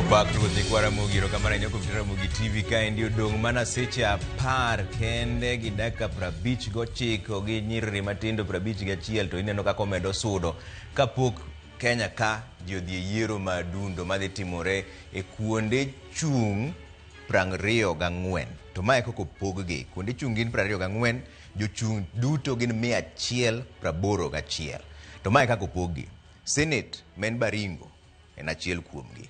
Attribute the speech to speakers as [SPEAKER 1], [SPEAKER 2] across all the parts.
[SPEAKER 1] Opak Ruoth nyikwa Ramogi, erokamano ahinya kuom Ramogi TV kaendi odong' mana seche 10 kende gi dakika 59 gi nyiriri matindo 51 to ineno kaka omedo sudo kapok Kenya ka ji odhi e yiero ma adundo madhi timore e kuonde chung' 24 to mae kaka opog-gi. Kuonde chung' gin 24, jochung' duto gin 181. To mae kaka opog-gi. Senate ma en Baringo en achiel kuomgi.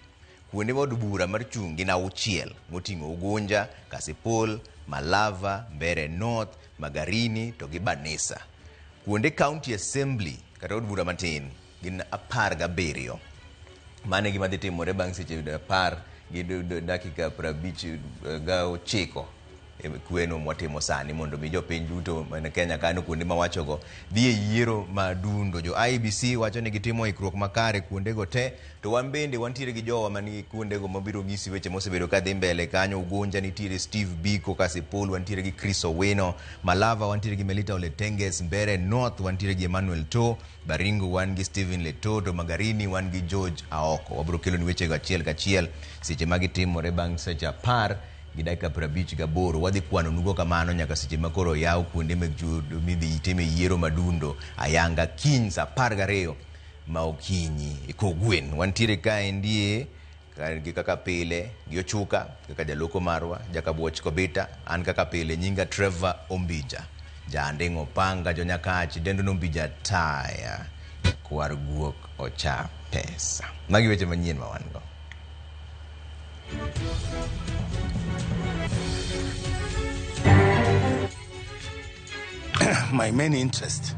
[SPEAKER 1] Kuonde od bura mar chung' gin 6 moting'o Ugunja, Kasipul, Malava, Mbeere North, Magarini to gi Banisa. Kuonde County Assembly kata od bura matin gin 17. Mano e gima dhi timore bang' seche 10 gi dakika 59 e kweno mwatimo sani mondo mi jopiny duto man Kenya kano kuonde mawachogo dhi e yiero ma adundo. Jo IEBC wacho ni gitimo ikruok makare kuondego te, to wan bende wantiere gi jowa man kuondego mabiro nyisi weche mosebedo ka dhi mbele kanyo. Ugunja nitiere Steve Biko, Kasipul wantiere gi Chris Owino, Malava wantiere gi Melita Oletenges, Mbeere North wantiere gi Emmanuel To, Baringo wan gi Stephen Leto, to Magarini wan gi George Aoko. Wabiro keloni wechego achiel kachiel seche ma gitimore bang' seche 10 gi dakika 58. Wadhi kwanonugo kamano nyaka seche ma koro oyaw kuonde mag midhi time yiero madundo ayanga kiny saa 12 ma okinyi e kogwen. Wantiere kaendie gi kaka pile gi Ochuka kaka jaloko marwa, Jakabuoch Kobita, an kaka pile nyinga Trevor Ombija, Jaanding' Opanga, Jonyakach, dendo Nombija Taya, kwar guok ocha pesa. Magi weche manyien ma wan go.
[SPEAKER 2] My main interest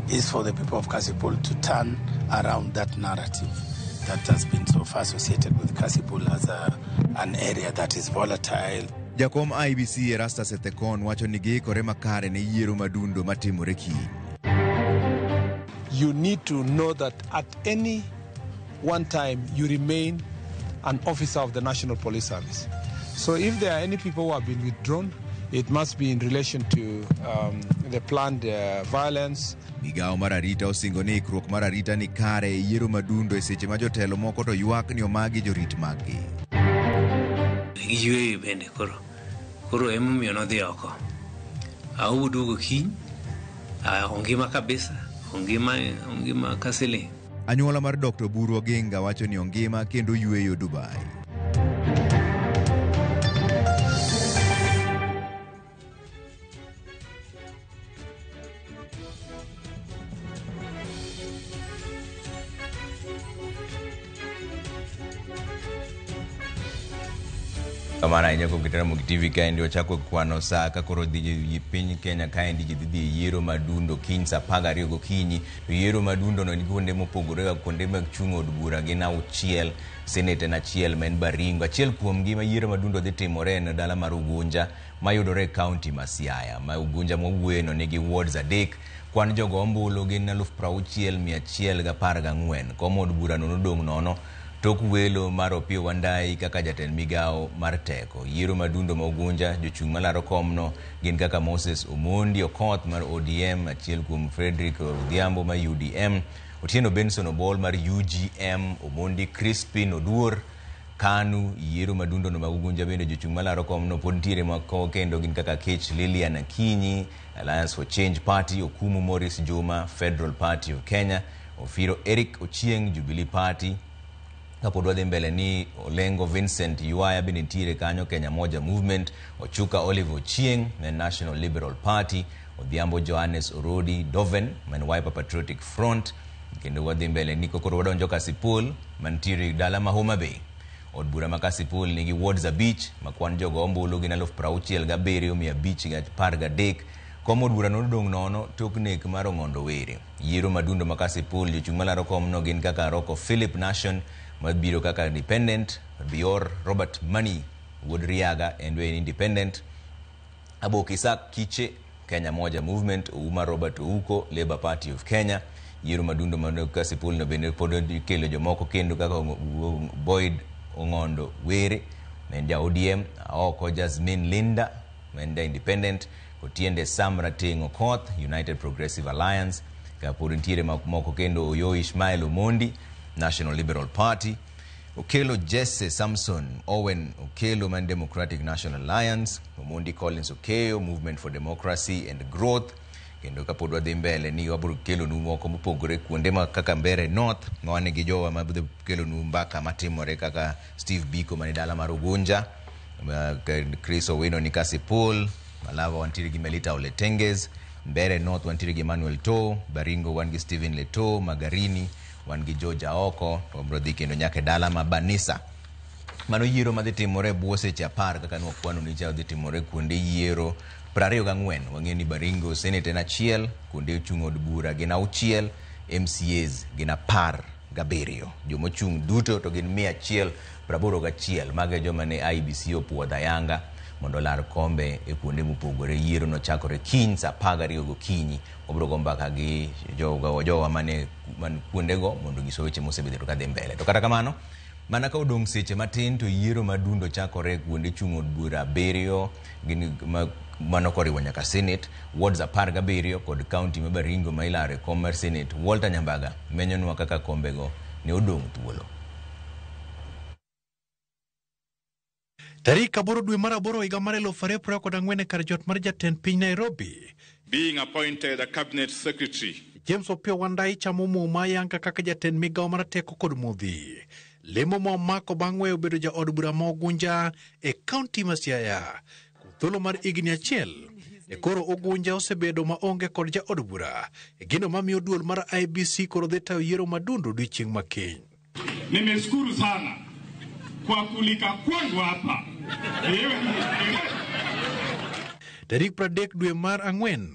[SPEAKER 2] is for the people of Kasipul to turn around that narrative that has been so far associated with Kasipul as an area that is volatile.
[SPEAKER 1] Jakom IEBC Erastus Ethekon wacho ni giikore makare ne yiero madundo matimore kiny.
[SPEAKER 3] You need to know that at any one time you remain an officer of the National Police Service. So if there are any people who have been withdrawn, it must be in relation to the planned violence.
[SPEAKER 1] Migawo mar arita osingo ni ikruok mar arita ni kare e yiero madundo e seche ma jotelo moko to ywak ni omagi jorit maggi.
[SPEAKER 4] Giyweyo bende koro. Koro emomiyo nodhi oko. Aubu duogo kiny, ongima kabisa, ongima ka siling'.
[SPEAKER 1] Anyuola mar Dr. Oburu Oginga wacho ni ongima kendo yweyo Dubai. Kamano ahinya kuom kit Ramogi TV kaendi wachako kwano saa ka koro dhi piny Kenya kaendi ji dhi dhi e yiero madundo kiny saa 12 gokinyi. To yiero madundo no nigi kuonde mopogore kaka kuonde mag chung' od bura gin 6, Senate en achiel ma en Baringo. Achiel kuomgi ma yiero madundo dhi timore en dala mar Ugunja mayudore e kaunti ma Siaya. Ma Ugunja mwawuoye no nigi wards 3. Kwan jogo ombulu gin 60,114. Kom od bura no nodong' nono tok welo mar Opiyo Wandayi kaka jatend migawo mar teko. Yiero madundo ma Ugunja, jochung' malaro komno gin kaka Moses Omondi Okoth mar ODM, achiel kuom Frederick Odhiambo mar UDM, Otieno Benson Obol mar UGM, Omondi Crispin Oduor, KANU. Yiero madundo no mag Ugunja bende jochung' malaro komno pod nitiere moko kendo gin kaka Kech Lilian Akinyi, Alliance for Change Party, Okumu Morris Juma, Federal Party of Kenya, Ofiro Eric Ochieng, Jubilee Party. Kapod wadhi mbele ni Olengo Vincent Ywaya bende nitiere kanyo, Kenya Moja Movement, Ochuka Olive Ochieng, National Liberal Party, Odhiambo Johannes Orodi Doven, man Wiper Patriotic Front. Kendo wadhi mbele ni kokoro wadonjo Kasipul mantiere dala ma Homa Bay. Od bura ma Kasipul nigi wards 5 ma kwan jogo ombulu gin 67,513. Kom od bura nodong' nono tok nek mar Ong'ondo Were. Yiero madundo ma Kasipul jochung' malaro komno gin kaka Rocco Philip Nation mabiro kaka independent, Bior Robert Money wuod Riaga en independent, Abok Isaac Kiche Kenya Moja Movement, Ouma Robert Ouko Labour Party of Kenya. Yiero madundo ma Kasipul no bende pod ikelo jomoko kendo kaka Boyd Ong'ondo Were en ja ODM, Aoko Jasmine Linda en ja independent, Otiende Sam Rateng' Okoth United Progressive Alliance. Kapod nitiere moko kendo Oyo Ishmael Omondi National Liberal Party. Okelo Jesse Samson Owen Okelo man Democratic National Alliance, Omondi Collins Okeyo Movement for Democracy and Growth. Kendo kapod wadhi mbele ni wabiro kelonu moko mopogore kuonde ma kaka Mbeere North ma wan gi jowa ma biro kelonu mbaka matimore kaka Steve Biko mane dala mar Ugunja, Chris Owino ni Kasipul, Malava wantiere gi Melita Oletenges, Mbeere North wantiere gi Emmanuel To, Baringo wan gi Stephen Leto, Magarini wan gi George Aoko, to wabiro dhi kendo nyaka e dala ma Banisa. Mano yiero madhi timore e bwo seche 10 kaka nwakwano ni cha dhi timore kuonde yiero 24. Wang'eyo ni Baringo Senate en achiel, kuonde chung' od bura gin 6, MCAs gin 17. Jomochung' duto to gin 181. Mago e joma ne IEBC opuodho ayanga mondo olar kombe e kuonde mopogore. Yiero nochakore kiny saa 12 gokinyi. Wabiro go mbaka gi jowa mane man kuondego mondo onyiswa weche mosebedo kadhi mbele. To kata kamano, mana ka odong' seche matin to yiero madundo chakore kuonde chung' od bura 7 gin mano koriwo nyaka Senate, wards 17 kod county ma Baringo ma ilaro e kom mar Senate. Walter Nyambaga menyonwa kaka kombego ne odong' thuolo.
[SPEAKER 5] Tarik 8 dwe mar 8 higa mar 2024 kar jot mar jatend piny Nairobi.
[SPEAKER 6] Being appointed a cabinet secretary.
[SPEAKER 5] James Opiyo Wandayi chamo muma yanga kaka jatend migawo mar teko kod modhi. Lemo ma omako bang' weyo bedo jaod bura ma Ugunja e kaunti ma Siaya. Kuom thuolo mar higni achiel, e koro Ugunja osebedo maonge kod jaod bura. E gino mamiyo duol mar IEBC koro dhi tayo yiero madundo odiochieng' ma kiny.
[SPEAKER 6] Nimeshukuru sana kwa kulika kwangu hapa.
[SPEAKER 5] Tarik 30 dwe mar 4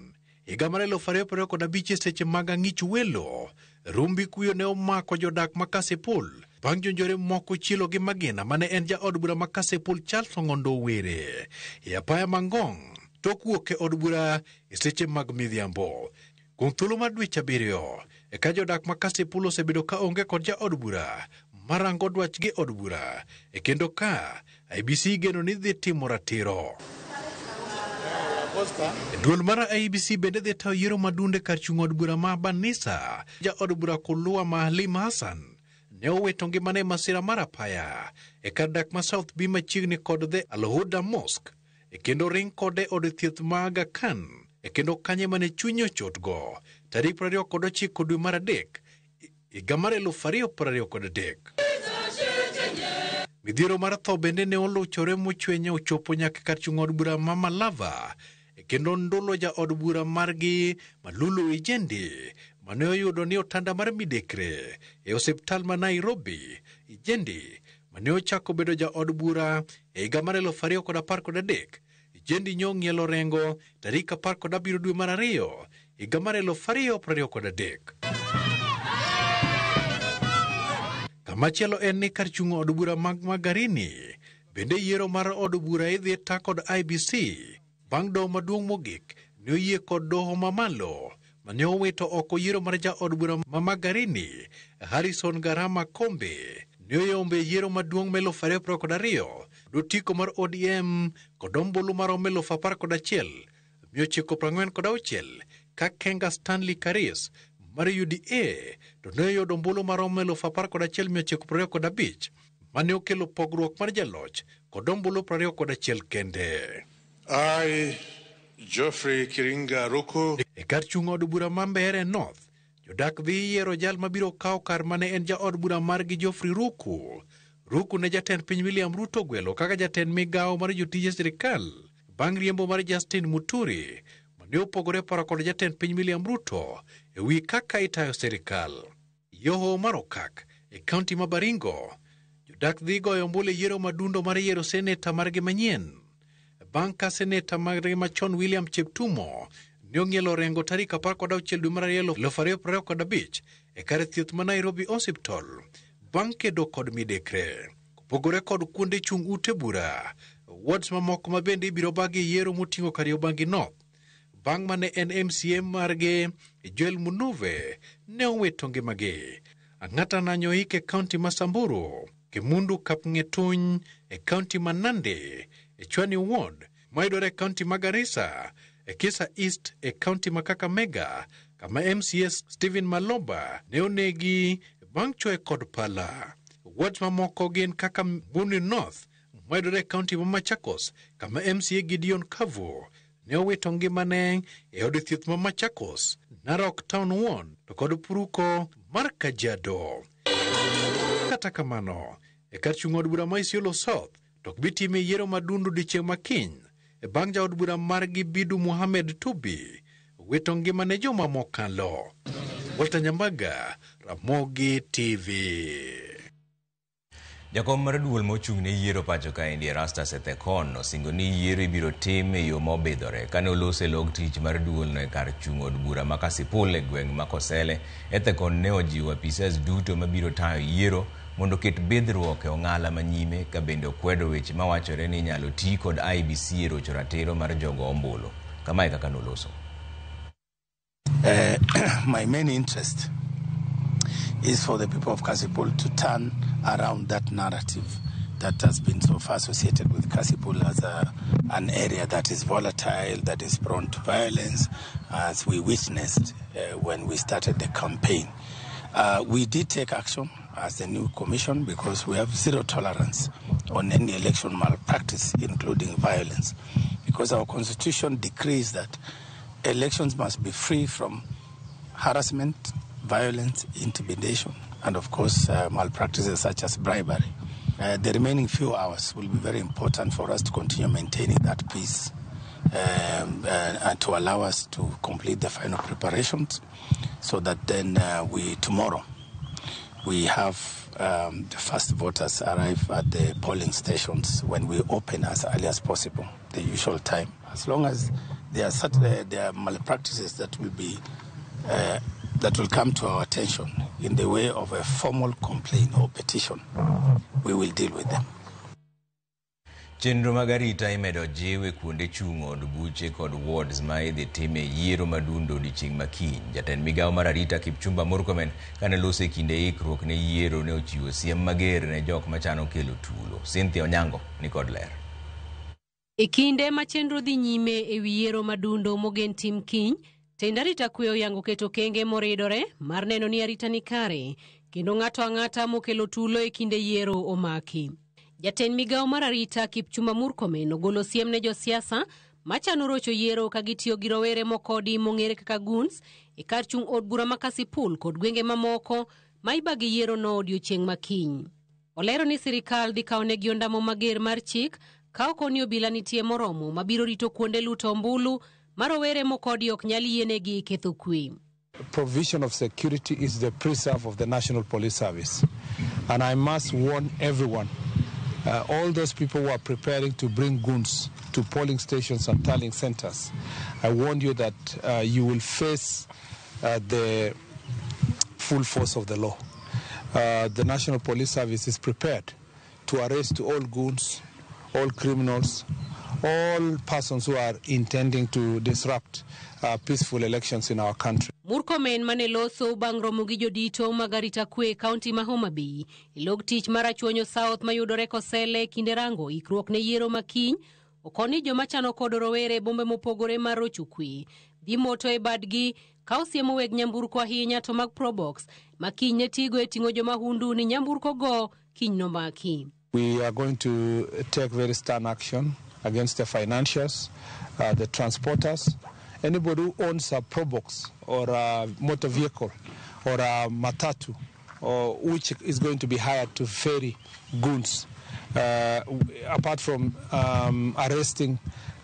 [SPEAKER 5] higa mar 2025 seche mag ang'ich welo, rumbi kuyo ne omako jodak ma Kasipul bang' jonjore moko chielo gi magina mane en jaod bura ma Kasipul Charles Ong'ondo Were e apaya Mangong' tok wuok e od bura e seche mag midhiambo. Kuom thuolo mar dweche 7 eka jodak ma Kasipul osebedo ka onge kod jaod bura marango dwachgi od bura, e kendo ka IEBC geno ni dhi timo ratiro. Duol mar IEBC bende dhi tayo yiero madunde kar chung' od bura ma Banisa. Jaod bura Kulua Maalim Hassan ne owito ngimane e masira mar apaya e kar dak ma South B machiegni kod The Al-Huda Mosque, e kendo ring kode od thieth ma Aga Khan, e kendo kanye mane chunye ochotgo tarik 29 dwe mar 3 higa mar 2023. Midhiero mar tho bende ne oluchore mochwenye ochopo nyaka kar chung' od bura ma Malava, e kendo ndulo jaod bura margi Malulu Ijendi mane oyudo ni otanda mar midekre e osiptal ma Nairobi. Ijendi mane ochako bedo jaod bura e higa mar 2013. Ijendi nyo ng'ielo rengo tarik 17 dwe mar 2 higa mar 2023. Kamachielo en ni kar chung' od bura mag Magarini bende yiero mar od bura idhi ta kod IEBC bang' doho maduong' mogik ne oyie kod doho mamalo mane owito oko yiero mar jaod bura ma Magarini Harrison Garama Kombe ne oyombe yiero maduong' ma 2022 dotiko mar ODM kod ombulu maromo 11,946 ka Kenga Stanley Karis mar UDA to ne oyudo ombulu maromo 11,925 mane okelo pogruok mar jaloch kod ombulu 21 kende.
[SPEAKER 6] I, Geoffrey Kiringa Roko.
[SPEAKER 5] E kar chung' od bura ma Mbeere North, jodak dhi yiero jal mabiro kawo kar mane en jaod bura margi Geoffrey Ruku. Ruku ne jatend piny William Ruto gwelo kaka jatend migawo mar jotije sirikal bang' riembo mar Justin Muturi mane opogore paro kod jatend piny William Ruto e wi kaka itayo sirikal. Yoho mar Okak e kaunti ma Baringo, jodak dhi goyo ombulu e yiero madundo mar yiero seneta margi manyien. Bang' ka seneta margi machon William Cheptumo ne ong'ielo rengo tarik 16 dwe mar 2 2025 e kar thieth ma Nairobi Hospital bang' kedo kod midekre. Kopogore kod kuonde chung' ute bura, wards mamoko ma bende ibiro bagi e yiero moting'o Kariobangi North bang' mane en MCA margi Joel Munuve ne owito ngimagi. Ang'ata Nanyoik e kaunti ma Samburu, Kimundu Kapng'etuny e kaunti ma Nandi, e Chwani Ward mayudore e kaunti ma Garissa, e Kisa East e kaunti ma Kakamega kama MCA Stephen Maloba ne onegi bang' chwoye kod pala. Wards mamoko gin kaka Mbooni North mayudore e kaunti ma Machakos kama MCA Gideon Kavo ne owito ngimane e od thieth ma Machakos, Narok Town 1 to kod Puruko mar Kajiado. Kata kamano, e kar chung' od bura ma Isiolo South to ok bi time yiero madundu odiechieng' ma kiny e bang' jaod bura margi Bidu Mohamed Tubi wito ngimane juma mokalo. Walter Nyambaga, Ramogi TV.
[SPEAKER 1] Jakom mar duol mochung' ne yiero pacho kaendi Erastus Ethekon osingo ni yiero ibiro tim e yo mobidhore. Kane oloso e log tich mar duolno e kar chung' od bura ma Kasipul e gweng' ma Kosele, Ethekon ne ojiwo apisas duto mabiro tayo yiero mondo oket bidhruok e ong'ala manyime ka bende okwedo weche mawachore ni inyalo ti kod IEBC e rocho ratiro mar jogo ombulu. Kamae kaka noloso.
[SPEAKER 2] My main interest is for the people of Kasipul to turn around that narrative that has been so far associated with Kasipul as an area that is volatile, that is prone to violence, as we witnessed when we started the campaign. We did take action as the new commission because we have zero tolerance on any election malpractice, including violence, because our constitution decrees that elections must be free from harassment, violence, intimidation, and of course malpractices such as bribery. The remaining few hours will be very important for us to continue maintaining that peace and to allow us to complete the final preparations so that then tomorrow we have the first voters arrive at the polling stations when we open as early as possible, the usual time. As long as there are certain, there are malpractices that will be that will come to our attention in the way of a formal complaint or petition, we will deal with them.
[SPEAKER 1] Chenro mag arita imedo jiw e kuonde chung' od buche kod wards ma idhi time yiero madundo odiechieng' ma kiny. Jatend migawo mar arita Kipchumba Murkomen kane loso e kinde ikruok ne yiero ne ochiwo siem mager ne jok machano kelo tulo. Cynthia Onyango ni kod ler.
[SPEAKER 7] E kinde ma chenro dhi nyime e wi yiero madundo mogen tim kiny, tend arita kwe oyango keto okenge moridore mar neno ni arita ni kare kendo ng'ato ang'ata mokelo tulo e kinde yiero omaki. Jatend migawo mar arita Kipchumba Murkomen ogolo siem ne josiasa machano rocho yiero ka gitiyo gi rowere mokodi mong'ere kaka goons e kar chung' od bura ma Kasipul kod gwenge mamoko ma ibage yiero no odiochieng' ma kiny. Olero ni sirikal dhi kawo negi ondamo mager mar chik ka ok ni obila nitie moromo mabiro rito kuonde luto ombulu ma rowere mokodi ok nyal yienegi ketho kwe.
[SPEAKER 3] Provision of security is the preserve of the National Police Service. And I must warn everyone, all those people who are preparing to bring goons to polling stations and tallying centers, I warn you that you will face the full force of the law. The National Police Service is prepared to arrest all goons, all criminals, all persons who are intending to disrupt peaceful elections in our country.
[SPEAKER 7] Murkomen mane loso bang' romo gi jodito mag arita kwe e kaunti ma Homa Bay e log tich mar Rachuonyo South mayudore Kosele kinde rango ikruok ne yiero ma kiny okoni joma chano kodo rowere e bombe mopogore mar rocho kwe dhi moto e badgi ka osiemo weg nyamburko ahinya to mag Probox ma kiny ne tigo e ting'o jomahundu ni nyamburko go kiny nomaki.
[SPEAKER 3] We are going to take very stern action against the financiers, the transporters, anybody who owns a Probox or a motor vehicle or a matatu, or which is going to be hired to ferry goons. Apart from arresting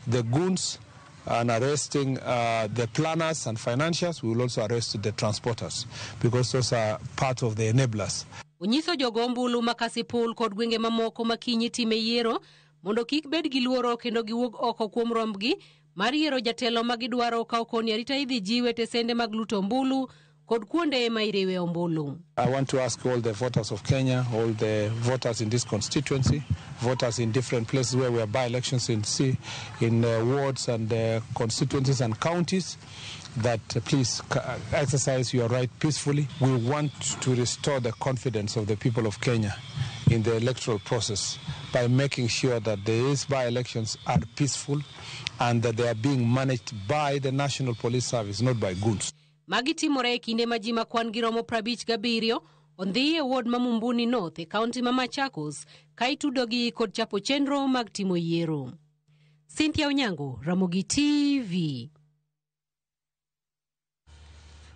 [SPEAKER 3] the goons and arresting the planners and financiers, we will also arrest the transporters because those are part of the enablers.
[SPEAKER 7] Onyiso jogo ombulu ma Kasipul kod gwenge mamoko ma kiny itime yiero mondo kik bed gi luoro kendo giwuog oko kuom rombgi mar yiero jatelo ma gidwaro ka okoni arita idhi jiwe tesende mag luto ombulu kod kuonde ma iriwe ombulu.
[SPEAKER 3] I want to ask all the voters of Kenya, all the voters in this constituency, voters in different places where we have by-elections in wards and constituencies and counties, that please exercise your right peacefully. We want to restore the confidence of the people of Kenya in the electoral process by making sure that these by-elections are peaceful and that they are being managed by the National Police Service, not by goons.
[SPEAKER 7] Magi timore e kinde ma ji ma kwan gi romo 57 Ondhi e ward ma Mumbuni North e kaunti ma Machakos ka itudogi kod chapo chenro mag timo yiero. Cynthia Onyango, Ramogi TV.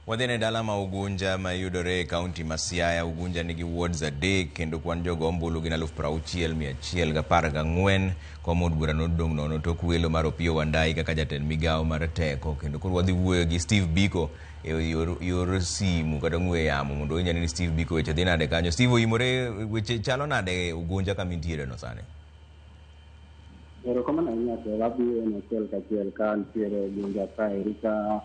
[SPEAKER 1] Wadhi ne dala ma Ugunja ma yudore e kaunti ma Siaya. Ugunja nigi wards 3 kendo kwan jogo ombulu gin 60,114. Kom od bura nodong' nono tok welo mar Opiyo Wandayi kaka jatend migawo mar teko. Kendo koro wadhi wuoyo gi Steve Biko e yor simu kata ong'we yamo mondo winj ane ni Steve Biko weche dhi nade kanyo. Steve oimore, weche chalo nade Ugunja kama intiere no sani?
[SPEAKER 8] Erokamano ahinya to wadhi en achiel kachiel ka nitiere Ugunja kaeri ka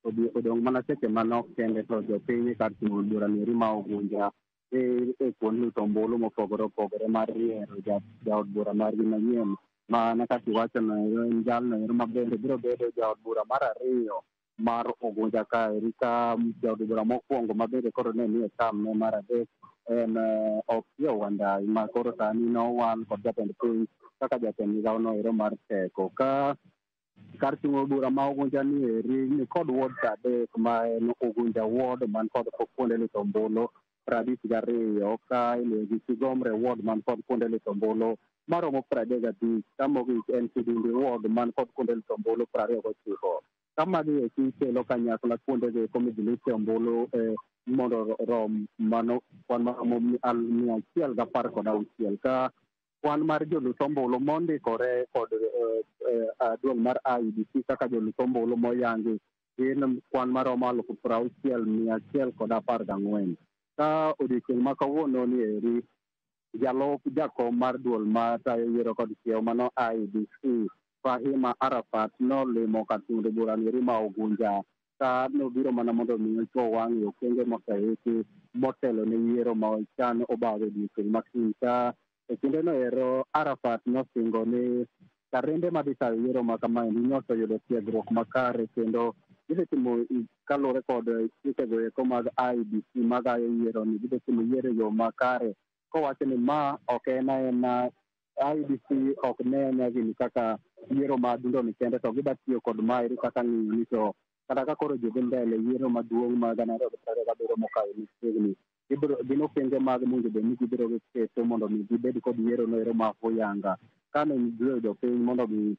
[SPEAKER 8] odong' mana seche manok kende to jopiny kar timo bura nieri ma Ugunja e kuond luto ombulu mopogore opogore mar yiero jaod bura margi manyien. Mana kaka iwacho no ero en jalno ero ma bende biro bedo jaod bura mar ariyo mar Ugunja kaeri ka jaod bura mokwongo ma bende koro ne nie term ne mar adek en Opiyo Wandayi ma koro sani nowal kod jatend piny kaka jatend migawo no ero mar teko. Ka kar ting'o bura ma Ugunja ni eri ni kod wards 3 ma en Ugunja ward man kod kuonde luto ombulu 52 ka iluwe gi Kigomre ward man kod kuonde luto ombulu maromo 35 ka mogik en Kidindi ward man kod kuonde luto ombulu 29. Ka magi eki kelo kanyakla kuonde go eko midhi lute ombulu mondo rom mano kwan maromo 116 ka kwan mar jolut ombulu mondikore kod duol mar IEBC kaka jolut ombulu moyangi gin kwan maromo 60,114. Ka odiochieng' ma kawuono ni eri jalup jakom mar duol matayo yiero kod kiewo mano IEBC Fahima Arafat nolimo kar ting'o bura ni eri ma Ugunja ka nobiro mana mondo mi ochuo wang' e okenge moseiki motelo ne yiero ma ochan obago odiochieng' ma kiny. Ka e kindeno ero Arafat nosingo ni karende madhi tayo yiero ma kamaendi nyocha oyudo tiegruok makare kendo gidhi timo kaluwore kod chikego eko mag IEBC magayo yiero ni gidhi timo yiero e yo makare kowacho ni ma ok en aena IEBC ok ne ane gini kaka yiero ma dundo ni kende to gidwa tiyo kod maeri kaka ng'iyo ni to kata ka koro ji dhi mbele yiero maduong' ma 2027 mokayo machiegni gin okenge mag mowinjo bed ni gibiro keto mondo mi gibed kod yiero no ero ma oyanga. Kane jiwo jopiny mondo mi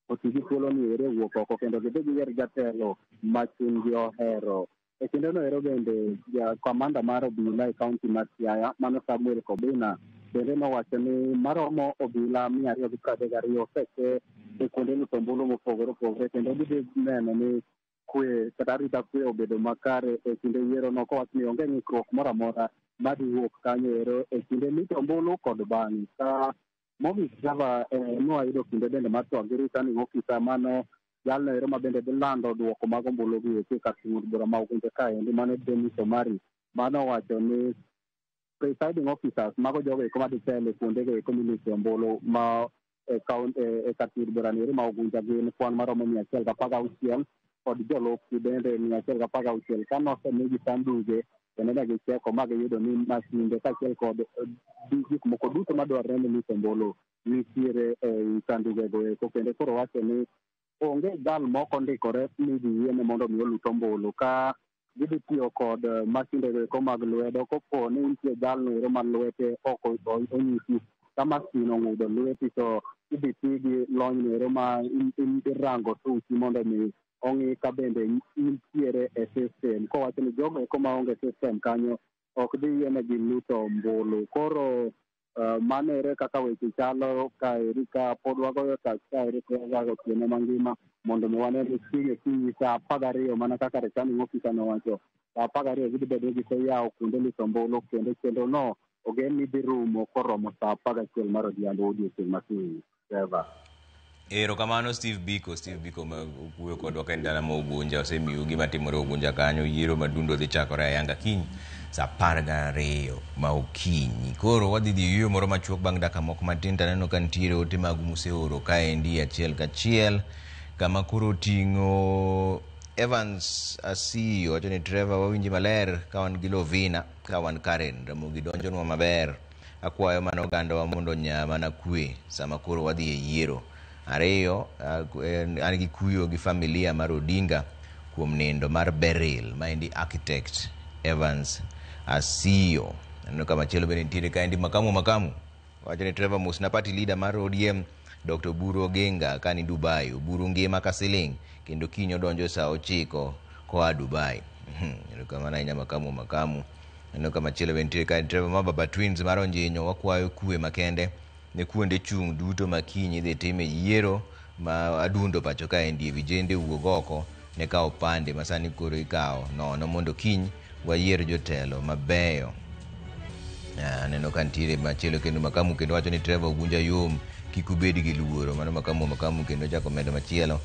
[SPEAKER 8] oti gi thuolo ni ere wuok oko kendo gidhi giyier jatelo ma chunygi ohero. E kindeno ero bende kamanda mar obila e kaunti ma Siaya mano Samuel Kobina bende nowacho ni maromo obila 232 oseke e kuonde luto ombulu mopogore opogore kendo gidhi neno ni kwe kata arita kwe obedo makare e kinde yiero no kowacho ni onge ng'ikruok moro amora madhi wuok kanyo ero e kinde luto ombulu kod bang'e. Ka mogik Java nwayudo kinde bende mar twak gi returning officer mano jalno ero ma bende dhi lando duoko mag ombulu gi eki kar ting'o bura ma Ugunja kaendi mano Dennis Omari mano owacho ni presiding officers mago jogo eko madhi telo e kuonde go eko miluse ombulu ma e kar ting'o bura ni eri ma Ugunja gin kwan maromo 116 kod jolupgi bende 116 ka nosemigi sanduge kendo ne gicheko ma giyudo ni masinde kaachiel kod gik moko duto madwarore ne luto ombulu nitiere ei sandugego eko kendo koro wacho ni onge jal mok ondikore ni dhi yiene mondo mi olut ombulu ka gidhi tiyo kod masindego eko mag lwedo kopo ni nitie jalno ero ma lwete ok onyisi ka masin ong'udho lweti to idhi ti gi lonyno ero ma irango suchi mondo mi ong'i ka bende intiere e system kowacho ni jogo eko maonge system kanyo ok dhi yienegi luto ombulu. Koro mano ere kaka weche chalo kaeri ka pod wagoyo tach kaeri otieno mangima mondo mi wane ni chieng' okinyi saa 12 mana kaka returning officer nowacho saa 12 gidhi bedo ni giseyawo kuonde luto ombulu kendo chenro no ogen ni dhi rumo koromo saa 11 mar odhiambo odiochieng' ma kiny. Trevor.
[SPEAKER 1] Erokamano Steve Biko. Steve Biko ma wuoyo kodwa ka en dala ma Ugunja osemiyo gima timore Ugunja kanyo. Yiero madundo dhi chakore ayanga kiny saa 12 ma okinyi. Koro wadhi dhi yueyo moro machuok bang' dakika moko matin to aneno ka nitiere ote magu museoro kaendi achiel kachiel kama koro oting'o Evans Asiyo wacho ni Trevor wawinji maler ka wan gi Lovina ka wan Karen Ramogi donjonwa maber. Akwayo mana ogandawa mondo onya mana kwe sama koro wadhi e yiero. Ariyo, an gi kuyo gi familia mar Odinga kuom nindo mar Beryl, maendi architect Evans Asiyo. Aneno ka machielo bende nitiere kaendi Makamu Makamu wacho ni Trevor Mosna party leader mar ODM Dr. Oburu Oginga kani Dubai. Oburu ngima ka siling kendo kiny odonjo saa 9 koa Dubai. Erokamano ahinya Makamu Makamu. Aneno ka machielo bende nitiere kaendi Trevor Mababa Twins mar Onjinyo wakwayo kwe makende ne kuonde chung' duto ma kiny idhi time yiero ma adundo pacho kaendi. Vijende wuog oko ne kawo pande ma sani koro ikawo nono mondo kiny wayier jotelo mabeyo. Aneno ka nitiere machielo kendo Makamu kendo wacho ni Trevor Ogunja yom kik ubed gi luoro. Mano Makamu Makamu kendo chako medo machielo.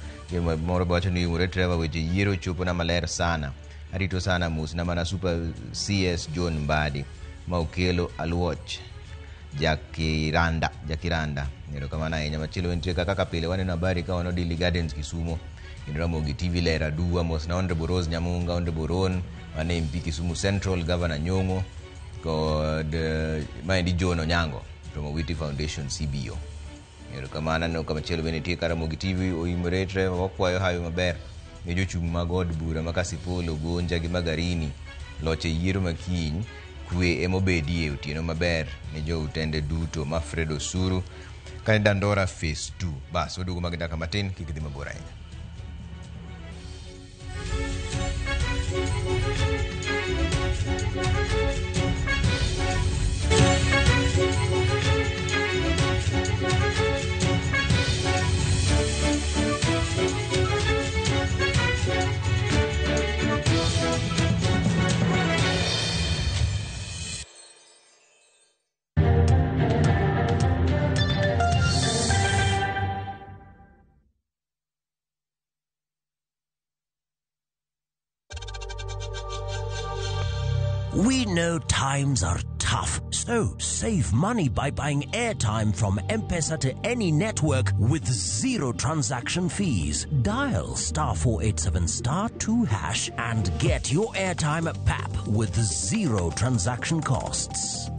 [SPEAKER 1] Moro be wacho ni yomore Trevor weche yiero chopona maler sana. Arito sana mosna mana Super CS John Mbadi ma okelo Aluoch Jakiranda. Erokamano ahinya. Machielo nitie kaka pile waneno habari ka wan Odili Gardens Kisumo kendo Ramogi TV ler aduwa. Mosna Honorable Rose Nyamunga, Honorable Ron mane MP Kisumu Central, Governor Nyong'o kod maendi John Onyango from Owiti Foundation CBO. Erokamano. Aneno ka machielo bende nitie ka Ramogi TV oimore Trevor wakwayo hawi maber ne jochung' mag od bura ma Kasipul, Ugunja gi Magarini loch e yiero ma kiny. Kwe emobedie otieno maber ne joutende duto. Ma Fred Osuru kane Dandora Phase 2. Bas waduogo mag dakika matin, kik dhi mabor ahinya.
[SPEAKER 9] We know times are tough, so save money by buying airtime from M-Pesa to any network with zero transaction fees. Dial *487 *2# and get your airtime at PAP with zero transaction costs.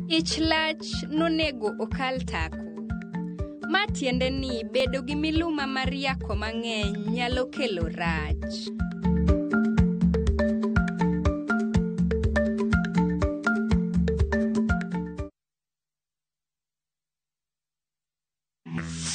[SPEAKER 10] Ich lach nonego okal tako. Ma tiende ni bedo gi miluma mar yako mang'eny nyalo kelo rach.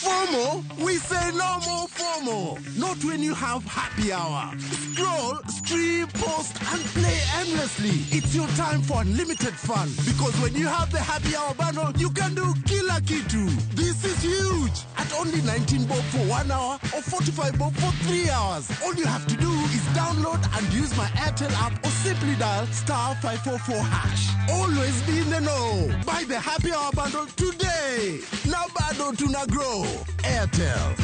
[SPEAKER 11] FOMO? We say no more FOMO. Not when you have happy hour. Scroll, stream, post, and play endlessly. It's your time for unlimited fun. Because when you have the happy hour bundle, you can do kila kitu. This is huge. At only 19 bob for 1 hour or 45 bob for 3 hours. All you have to do is download and use my Airtel app or simply dial *544#. Always be in the know. Buy the happy hour bundle today. Now bado tuna grow. Airtel.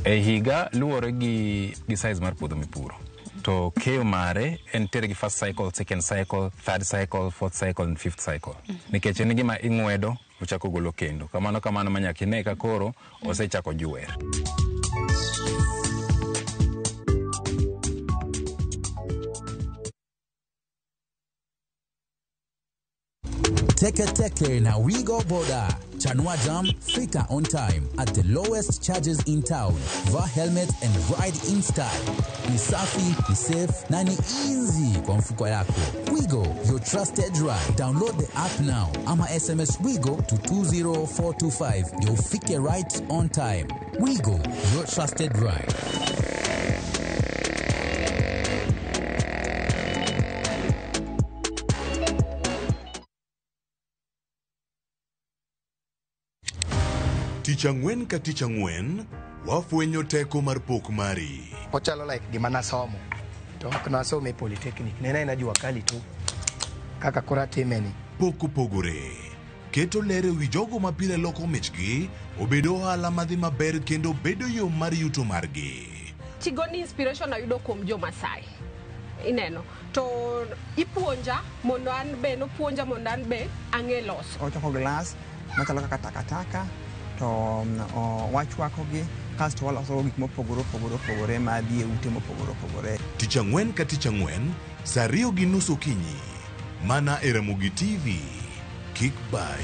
[SPEAKER 12] E higa luwore gi size mar puodho mipuro. To keyo mare entiere gi first cycle, second cycle, third cycle, fourth cycle and fifth cycle. Nikech en gima ing'wedo ochako golo kendo. Kamano kamano ma nyaka ine ka koro osechako jwer.
[SPEAKER 13] Teke Teke na Wigo Boda. Chanua Jam, fika on time at the lowest charges in town. Vaa helmet and ride in style. Ni safi, ni safe na ni easy kwa mfuko yako. Wigo, your trusted ride. Download the app now. Ama SMS Wigo to 20425. You'll fike right on time. Wigo, your trusted ride.
[SPEAKER 14] Tich ang'wen ka tich ang'wen, wafwenyo teko mar pok mari.
[SPEAKER 15] Ochalo like gima nasomo. To ok nasomo e polytechnic. Nena ena jua kali tu. Kaka koro atime ni.
[SPEAKER 14] Pok opogore. Keto ler ewi jogo ma pile loko michgi, obedo ohala madhi maber kendo bedo yo mar yuto margi.
[SPEAKER 16] Tigoni inspiration ayudo kuom jo Masai. Ineno. To ipuonja mondo an be, nopuonja mondo an be ang'e loso.
[SPEAKER 17] Ochoko glass machalo kaka takataka. To wachwakogi kasto waloso gik mopogore opogore opogore madhi e ute mopogore opogore.
[SPEAKER 14] Tich ang'wen ka tich ang'wen, Sa 2:30 okinyi. Mana e Ramogi TV. Kik bai.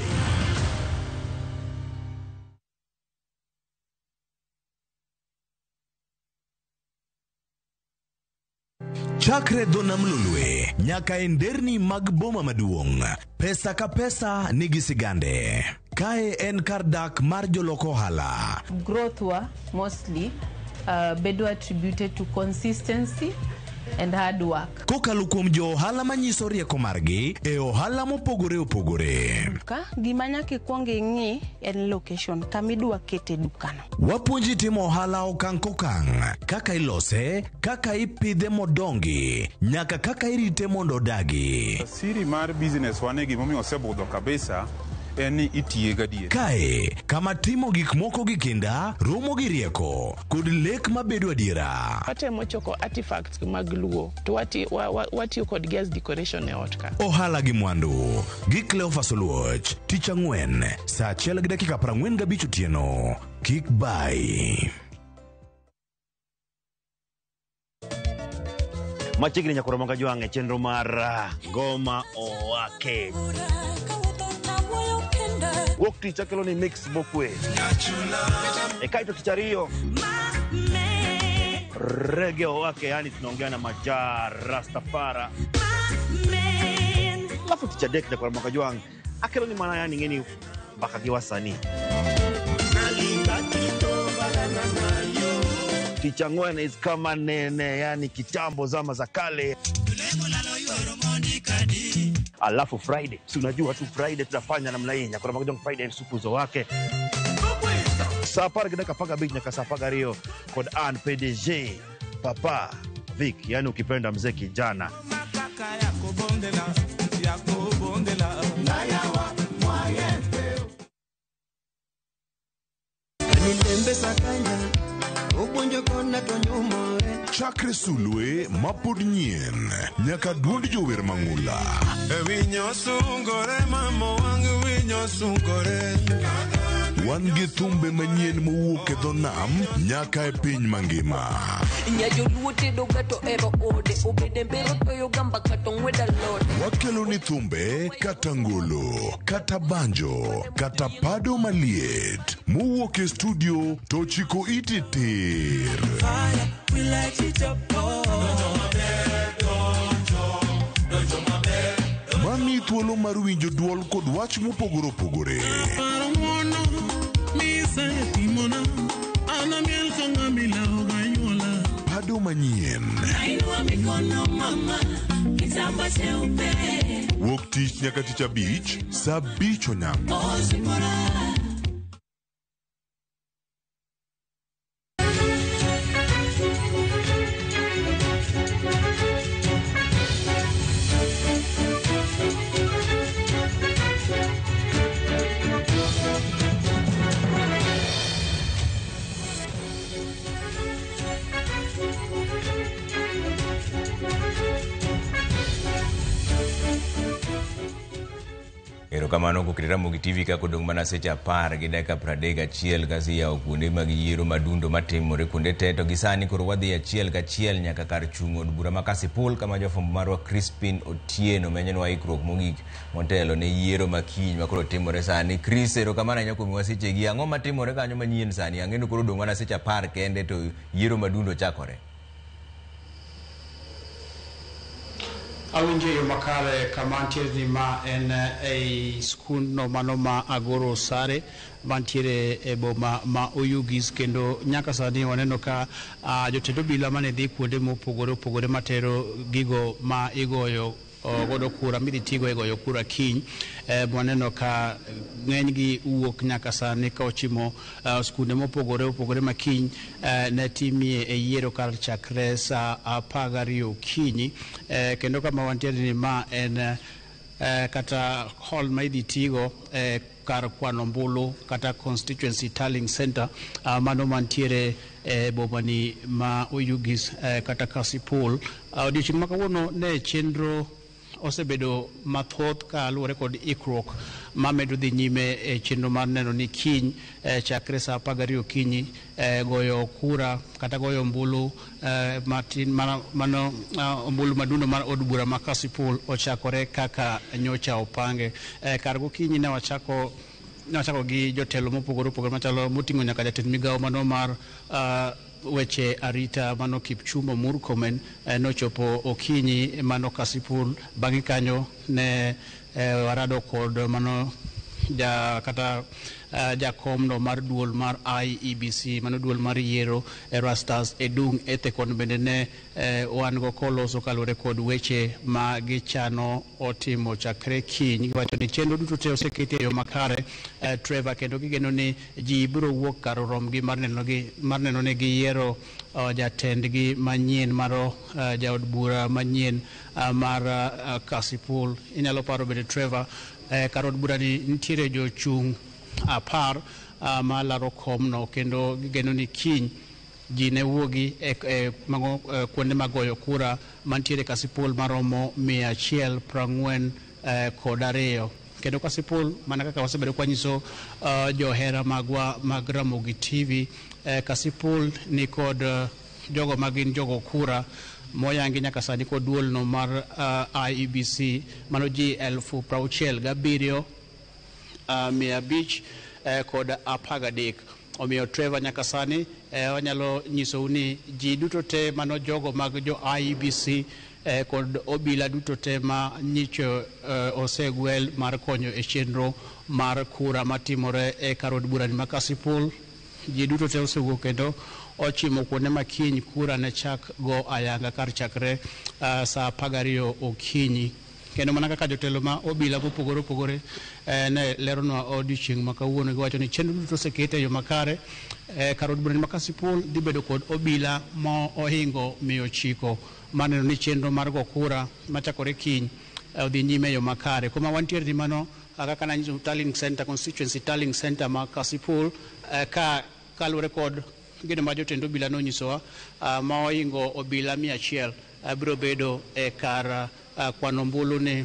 [SPEAKER 18] Chakre dho nam Lolwe nyaka e nderni mag boma maduong', pesa ka pesa nigi sigande. Kae en kar dak mar jolok ohala.
[SPEAKER 19] Growth wa mostly bedo attributed to consistency and hard work.
[SPEAKER 18] Kokalo kuom jo ohala manyiso rieko margi e ohala mopogore opogore.
[SPEAKER 20] Ka gima nyaka ikwong ing'i en location kama idwa kete dukano.
[SPEAKER 18] Wapuonji timo ohala okang' kokang', kaka ilose, kaka ipidhe modongi, nyaka kaka irite mondo odagi.
[SPEAKER 6] Siri mar business wane gimomiyo osebudho kabisa en ni itiye gadier.
[SPEAKER 18] Kae, kama timo gik moko gi kinda, romo gi rieko, kod lek mabedo adiera.
[SPEAKER 21] Watemo choko artifacts mag Luo to watiyo kodgi as decoration e ot ka.
[SPEAKER 18] Ohala gi mwandu gi Cleophas Oluoch, tich ang'wen, saa 1:45 otieno. Kik bai.
[SPEAKER 22] Machiegni nyakoro moga jwang' e chenro mar Ngoma Owake. Wuok tich akelo ni mix mokwe. E kaito tich ariyo Reggae Owake, yani tunaongea na Majar Rastafara. Alafu tich adek nyakoro moga jwang' akelo ni mana yani ng'eni mbaka gi wasanii. Tich ang'wen is kama nene, yani kitambo zama za kale. Alafu Friday, si unajua tu Friday tunafanya namna hii, nyakoro moga jwang' Friday msukuzo wake. Saa 10:15 nyaka saa 12 kod an PDG Papa Vic, yani ukipenda mzee kijana.
[SPEAKER 14] Chakre sulwe mapod nyien nyaka duond jower mang'ula. Wan gi thumbe manyien mowuok e dho nam nyaka e piny mangima. Wakelo ni thumbe kata ngolo, kata banjo, kata pado maliet mowuok e studio to chiko iti tir. Mami thuolo mar winjo duol kod wach mopogore opogore. Pado manyien. Wuok tich nyaka tich abich, saa 5 onyango.
[SPEAKER 1] Erokamano kuom Ramogi TV kaka odong' mana seche 10:31 kasi yawo kuonde mag yiero madundo matimore kuonde te to gi sani koro wadhi achiel kachiel nyaka kar chung' od bura ma Kasipul kama jafwambo marwa Crispin Otieno menyenwa ikruok mogik motelo ne yiero ma kiny ma koro timore sani. Chris, erokamano ahinya kuom miwa sechegi. Ang'o matimore kanyo manyien sani? Ang'e ni koro odong' mana seche 10 kende to yiero madundo chakore.
[SPEAKER 23] Awinjo yo makare kama ntiere ni ma en ei skundno mano ma Agoro Sare mantiere e boma ma Oyugis, kendo nyaka sani waneno ka jotend obila mane dhi kuonde mopogore opogore matero gigo ma igoyo godo kura midhi tigo e goyo kura kiny. Waneno ka ng'enygi wuok nyaka sani ka ochimo skunde mopogore opogore ma kiny ne timie e yiero kar chakre saa 12 okinyi. Kendo kama wantiere ni ma en kata hall ma idhi tigo kar kwano ombulu kata constituency tallying center mano mantiere e bomani ma Oyugis kata Kasipul. Odiochieng' ma kawuono ne chenro osebedo mathoth ka luwore kod ikruok mamedo dhi nyime e chenro mar neno ni kiny chakre saa 12 okinyi goyo kura kata goyo ombulu matin mano ombulu madundo mar od bura ma Kasipul ochakore kaka nyocha opange. Kar gokinyi ne wachako gi jotelo mopogore opogore machalo moting'o nyaka jatend migawo mano mar weche arita mano Kipchumba Murkomen nochopo okinyi mano Kasipul. Bang'e kanyo ne warado kod mano kata jakomno mar duol mar IEBC mano duol mar yiero Erastus Edung Ethekon bende ne wan go koloso kaluwore kod weche ma gichano otimo chakre kiny. Giwacho ni chenro duto te oseketi e yo makare, Trevor, kendo gigeno ni ji biro wuok kar romgi mar neno ni giyiero jatendgi manyien maro jaod bura manyien mar Kasipul. Inyalo paro bende, Trevor, kar od bura ni nitiere jochung' 10 ma laro komno, kendo gigeno ni kiny ji ne wuogi e kuonde mag goyo kura mantiere Kasipul maromo 142. Kendo Kasipul, mana kaka wasebedo kwanyiso johera magwa mag Ramogi TV, Kasipul ni kod jogo magin jogo kura moyangi nyaka sani kod duolno mar IEBC mano ji 67,513. Omiyo Trevor, nyaka sani wanyalo nyisou ni ji duto te mano jogo mag jo IEBC kod obila duto te ma nyicho osegwel mar konyo e chenro mar kura matimore e kar od bura ma Kasipul. Ji duto te osewuok kendo ochimo kuonde ma kiny kura ne chak go ayanga kar chakre saa 12 okinyi. Kendo mana kaka jotelo ma obila mopogore opogore ne leronwa odiochieng' ma kawuono, giwacho ni chenro duto oseket e yo makare. Kar od bura ma Kasipul dhi bedo kod obila ma ohingo 900 maneno ni chenro mar go kura machakore kiny odhi nyime e yo makare. Kuma wantiere ni mano kaka nanyiso tallying center, constituency tallying center ma Kasipul, ka kaluwore kod gino ma jotend obila nonyisowa, ma ohingo obila 100 biro bedo e kar kwano ombulu ni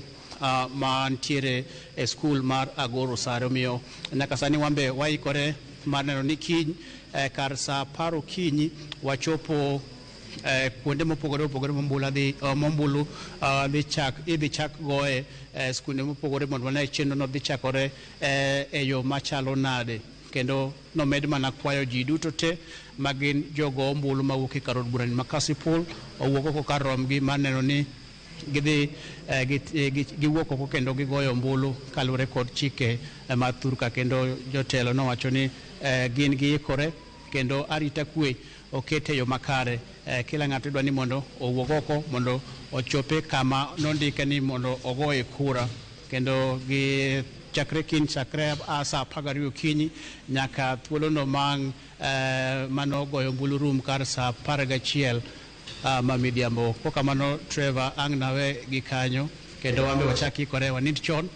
[SPEAKER 23] mantiere e skul mar Agoro Sare. Omiyo nyaka sani wambe waikore mar neno ni kiny kar saa 10 okinyi wachopo kuonde mopogore opogore mombulu idhi chak goye skunde mopogore mondo wane chenro no dhi chakore e yo machalo nade. Kendo nomed mana kwayo ji duto te magin jogo ombulu mawuok e kar od bura ma Kasipul owuok oko kar romgi mar neno ni gidhi giwuok oko kendo gigoyo ombulu kaluwore kod chike mar thurka. Kendo jotelo nowacho ni gin giikore kendo arita kwe okete e yo makare. Kila ng'ato idwa ni mondo owuok oko mondo ochope kama nondike ni mondo ogoye kura, kendo gi chakre kiny chakre saa 12 okinyi nyaka thuolono mang' mano goyo ombulu rum kar saa 11 ma midhiambo. Kokamano Trevor, ang' nawe gi kanyo kendo wambe wachak ikore wanind chon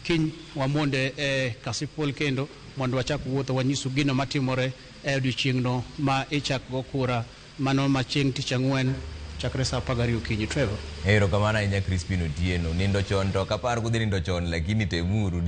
[SPEAKER 23] kiny wamonde e Kasipul kendo mondo wachak wuotho wanyisu gino matimore e odiochieng'no ma ichak go kura mano ma chieng' tich ang'wen chakre saa 12 okinyi. Trevor.
[SPEAKER 1] Erokamano ahinya Crispin Otieno. Nindo chon to ok apar kudhi nindo chon, lakini temuru.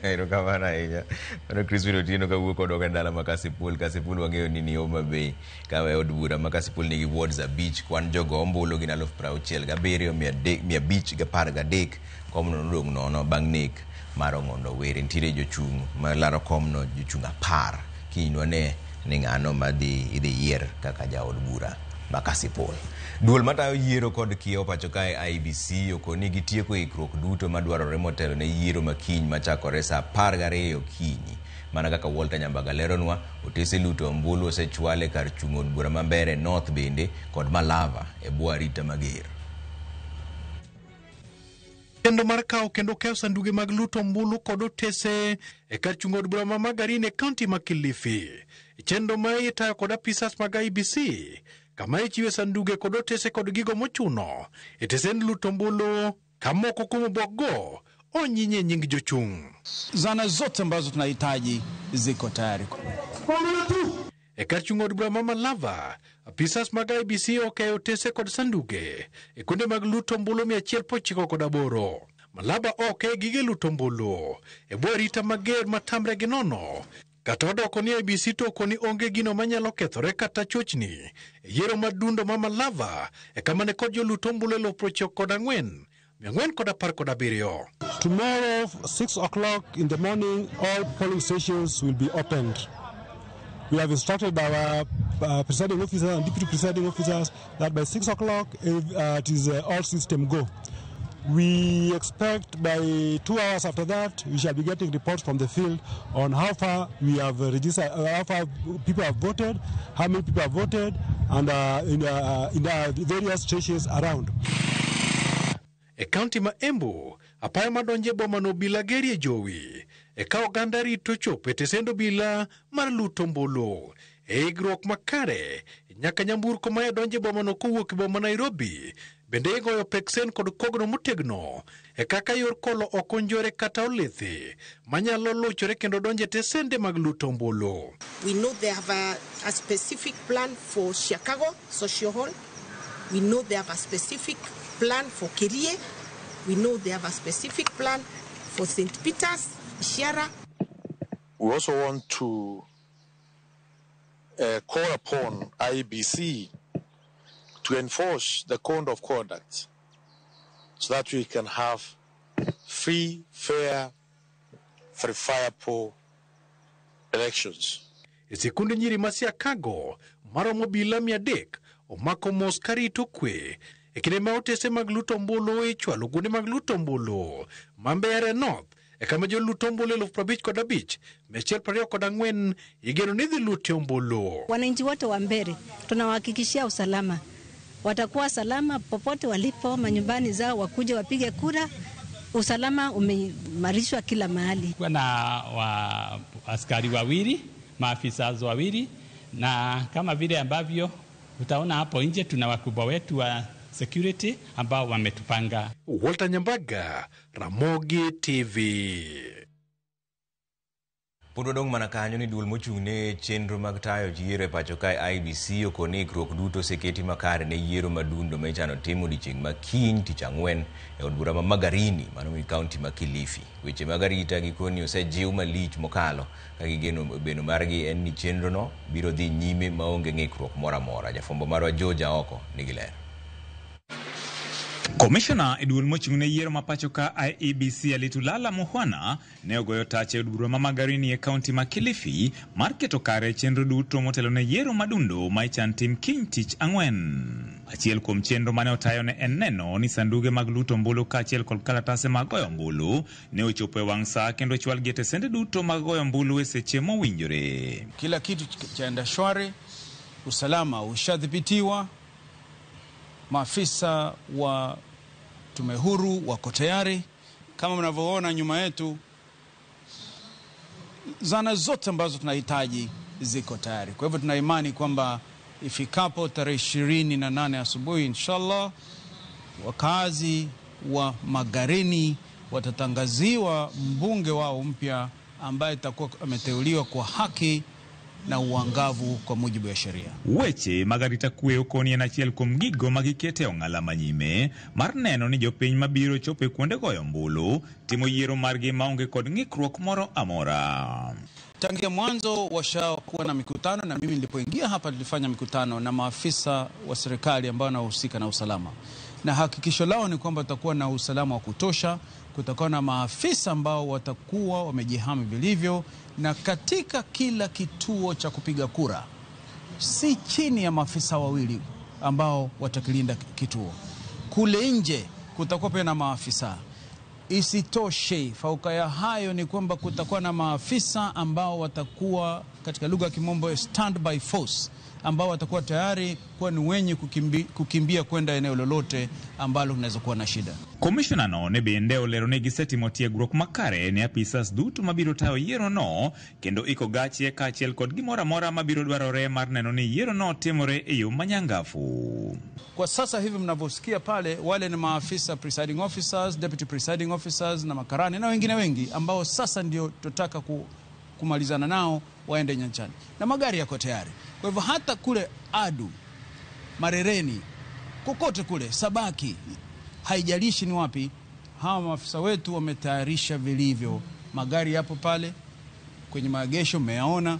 [SPEAKER 1] Erokamano ahinya. Mano Crispin Otieno kawuok kodok e dala ma Kasipul. Kasipul wang'eyo ni ni Homa Bay. Ka e od bura ma Kasipul nigi wards 5, kwan jogo ombulu gin 67,513. Komno nodong' nono bang' nek mar Ong'ondo Were. Nitiere jochung' malaro komno, jochung' 10. Kiny wane ni ng'ano madhi idhi yier kaka jaod bura ma Kasipul. Duol matayo yiero kod kiewo pacho kae IEBC okoni gitieko ikruok duto madwarore motelo ne yiero makiny machakore saa 12 okinyi. Mana kaka Walter Nyambaga leronwa, otese luto ombulu osechwale kar chung' od bura ma Mbeere North bende kod Malava e bwo arita mager.
[SPEAKER 2] Kendo mar kawo kendo keyo sanduge mag luto ombulu kod otese e kar chung' od bura ma Magarini e kaunti ma Kilifi. Chenro ma itayo kod apisas mag IEBC kama ichiwe sanduge kod otese kod gigo mochuno e tesend luto ombulu ka moko kuom obokgo onyinye nying jochung'.
[SPEAKER 4] Zana zote ambazo tunahitaji ziko tayari.
[SPEAKER 2] E kar chung' od bura ma Malava, Apisas mag IEBC okeyo otese kod sanduge e kuonde mag luto ombulu 198. Malaba ok gige luto ombulu e bwo arita mager matamre gi nono. Kata odoko ni IEBC to okoni onge gino manyalo kethore kata chochni e yiero madundo ma Malava e kama ne kod joluto ombulu 94,417.
[SPEAKER 3] Tomorrow, 6 o'clock in the morning, all polling stations will be opened. We have instructed our presiding officers and deputy presiding officers that by 6 o'clock it is all system go. We expect by 2 hours after that, we shall be getting reports from the field on how far we have registered, how far people have voted, how many people have voted, and in the various stations around.
[SPEAKER 2] E kaunti ma Embu, apaya madonje boma no obila gerie jowi. E ka oganda rito chopo e tesend obila mar luto ombulu. E ikruok makare, nyaka nyamburko ma donje boma no kowuok e boma Nairobi, bende igoyo peksen kod kogno motegno e kaka yor kolo ok onjore kata olithi manyalo luchore kendo donje tesende mag luto ombulu.
[SPEAKER 4] We know they have a specific plan for Chicago Social Hall. We know they have a specific plan for Kerie. We know they have a specific plan for St. Peter's, Shiara.
[SPEAKER 5] We also want to call upon IEBC to enforce the code of conduct so that we can have free, fair, verifiable elections.
[SPEAKER 2] E sikunde nyiri ma Siakago maromo obila 300 omako mos karito kwe e kinde ma otese mag luto ombulu ichwalo kuonde mag luto ombulu ma Mbeere North e kama joluto ombulu 55,124 igeno ni dhi lute ombulu.
[SPEAKER 24] Wananchi wote wa Mbeere tunawahakikishia usalama, watakuwa salama popote walipo manyumbani zao, wakuje wapige kura. Usalama umeimarishwa kila mahali.
[SPEAKER 25] Kuna wa askari wawili, maafisa wawili, na kama vile ambavyo utaona hapo nje tuna wakubwa wetu wa security ambao wametupanga.
[SPEAKER 2] Walter Nyambaga, Ramogi TV.
[SPEAKER 1] Pod wadong' mana kanyo ni duol mochung' ne chenro mag tayo yiero e pacho kae IEBC okoni ikruok duto oseketi makare ne yiero madundo ma ichano tim odiechieng' ma kiny tich ang'wen e od bura ma Magarini mano e kaunti ma Kilifi. Weche mag arita gikoni osejiw malich mokalo ka gigeno beno margi en ni chenrono biro dhi nyime maonge ng'ikruok moro amora. Jafwambo marwa George Aoko nigi ler.
[SPEAKER 26] Komishona e duol mochung' ne yiero ma pacho ka IEBC Alitulala Mukhwana ne ogoyo tach e od bura ma Magarini e kaunti ma Kilifi mar keto kare chenro duto motelo ne yiero madundo ma ichan tim kiny tich ang'wen. Achiel kuom chenro mane otayo ne en neno ni sanduge mag luto ombulu kaachiel kod kalatase mag goyo ombulu ne ochopo e wang' saa kendo ochwalgi e tesende duto mag goyo ombulu e seche mowinjore.
[SPEAKER 27] Kila kitu chaenda shwari, usalama ushadhibitiwa, maafisa wa tume huru wako tayari. Kama mnavyoona nyuma yetu, zana zote ambazo tunahitaji ziko tayari. Kwa hivyo tuna imani kwamba ifikapo tarehe 28 asubuhi inshallah, wakazi wa Magarini watatangaziwa mbunge wao mpya ambaye atakuwa ameteuliwa kwa haki na uangavu kwa mujibu wa sheria.
[SPEAKER 26] Weche mag arita kwe okoni en achiel kuom gigo ma gikete ong'ala manyime mar neno ni jopiny mabiro chopo e kuonde goyo ombulu timo yiero margi maonge kod ng'ikruok moro amora.
[SPEAKER 27] Tangia mwanzo washakuwa na mikutano, na mimi nilipoingia hapa tulifanya mikutano na maafisa wa serikali ambao wanahusika na usalama, na hakikisho lao ni kwamba tutakuwa na usalama wa kutosha, kutakuwa na maafisa ambao watakuwa wamejihami vilivyo, na katika kila kituo cha kupiga kura si chini ya maafisa wawili ambao watakilinda kituo. Kule nje kutakuwa pia na maafisa. Isitoshe, fauka ya hayo ni kwamba kutakuwa na maafisa ambao watakuwa katika lugha ya kimombo standby force, ambao watakuwa tayari kuwa ni wenye kukimbia kwenda eneo lolote ambalo kunaweza kuwa na shida.
[SPEAKER 26] Komishona no ne bende olero ni gisetimo tiegruok makare ne apisas duto mabiro tayo yiero no kendo iko gache kaachiel kod gimoro amora mabiro dwarore mar neno ni yiero no timore e yo manyangafu.
[SPEAKER 27] Kwa sasa hivi mnavyosikia pale, wale ni maafisa presiding officers, deputy presiding officers na makarani na wengine wengi ambao sasa ndio tutaka kumalizana nao waende nyanjani, na magari yako tayari. Kwa hivyo hata kule Adu Marereni, kokote kule, Sabaki, haijalishi ni wapi, hawa maafisa wetu wametayarisha vilivyo. Magari yapo pale kwenye maegesho, mmeyaona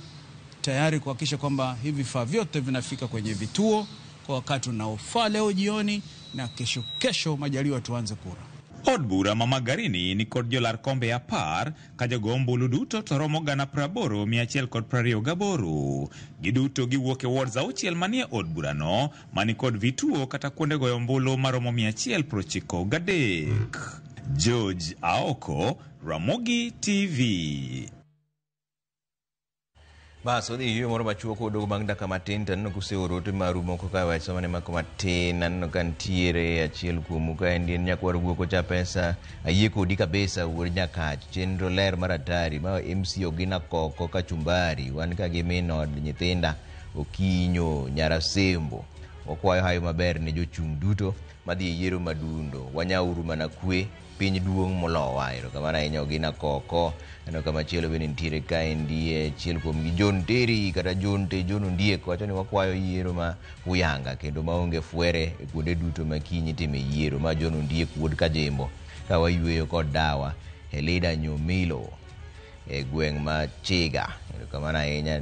[SPEAKER 27] tayari kuhakikisha kwamba hivi vifaa vyote vinafika kwenye vituo kwa wakati unaofaa leo jioni na kesho kesho majaliwa tuanze kura.
[SPEAKER 26] Od bura ma Magarini ni kod jolar kombe 10 ka jogo ombulu duto to romo 828. Giduto giwuok e wards 6 manie od burano mani kod vituo kata kuonde goyo ombulu maromo 193. George Aoko, Ramogi TV.
[SPEAKER 1] Bas, odhi yueyo moro machuok odogo bang' dakika matin to aneno kuseoro ote maru moko ka wacho mane mako matin aneno ka nitiere achiel kuomu ka en nyakwar guok ocha pesa ayie kodi kabisa wuod Nyakach chenro ler mar atari ma MC Ogina Koko kachumbari wan ka gi min od nyithinda Okinyo Nyarasembo wakwayo hayo maber ne jochung' duto madhi e yiero madundo wanyauru mana kwe piny duong' molowa. Erokamano ahinya Ogina Koko. Aneno ka machielo bende nitiere kaendi achiel kuom gi John Terry kata John Te John Ondiek wacho ni wakwayo yiero ma huyanga kendo maonge fwere e kuonde duto ma kiny itime yiero ma John Ondiek wuod Kajembo ka wayueyo kod dawa Helida Nyomilo e gweng' ma Chiga. Erokamano ahinya.